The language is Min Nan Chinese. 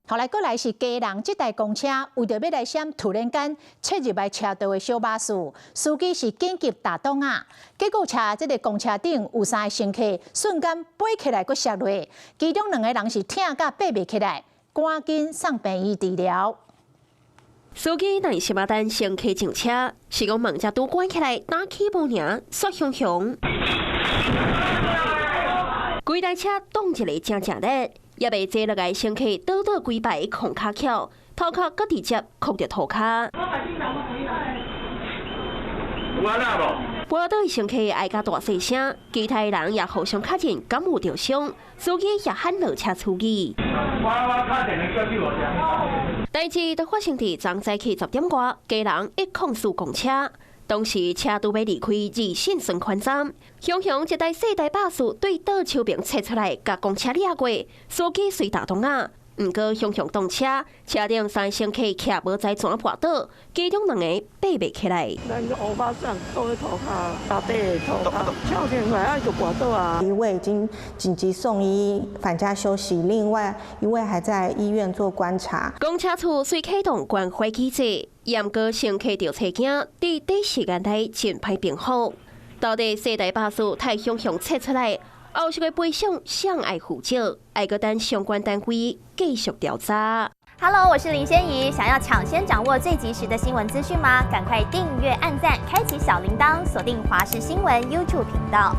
後來過來是基隆這台公車，為著欲來閃突然間切入來車道的小巴士，司機是緊急踏擋仔，結果車這个公車頂有三个乘客瞬間飛起來閣摔落，其中兩個人是疼甲爬袂起來，趕緊送病院治療。司機耐心仔等乘客上車，是講門才拄關起來，打起無爾，煞雄雄，規台車擋一个正正力。猶未坐落來乘客倒倒規排空跤蹺，頭殼閣直接磕著塗跤。跋倒的乘客哀甲大細聲，其他人也互相確認敢有著傷，司機也喊落車處理。代誌就發生佇昨早起10點外，基隆104公車。當時車拄欲離開二信雙寬站，雄雄一台細台巴士對倒手邊切出來，共公車掠過，司機隨踏擋仔，毋過雄雄擋車，車頂三乘客徛無知怎跋倒，其中兩个爬袂起來。咱個烏巴桑倒咧塗跤，打底的塗跤，跳起來啊就跋倒啊。一位已經緊急送醫返家休息，另外一位還在醫院做觀察。公車處遂啟動關懷機制，毋過乘客著揣驚，佇短時間內真歹平復。到底細台巴士太雄雄切出來，後續的賠償誰愛負責？愛閣等相關單位繼續調查。 Hello，我是林仙怡，想要搶先掌握最及時的新聞資訊嗎？趕快訂閱、按讚、開啟小鈴鐺，鎖定華視新聞 YouTube 頻道。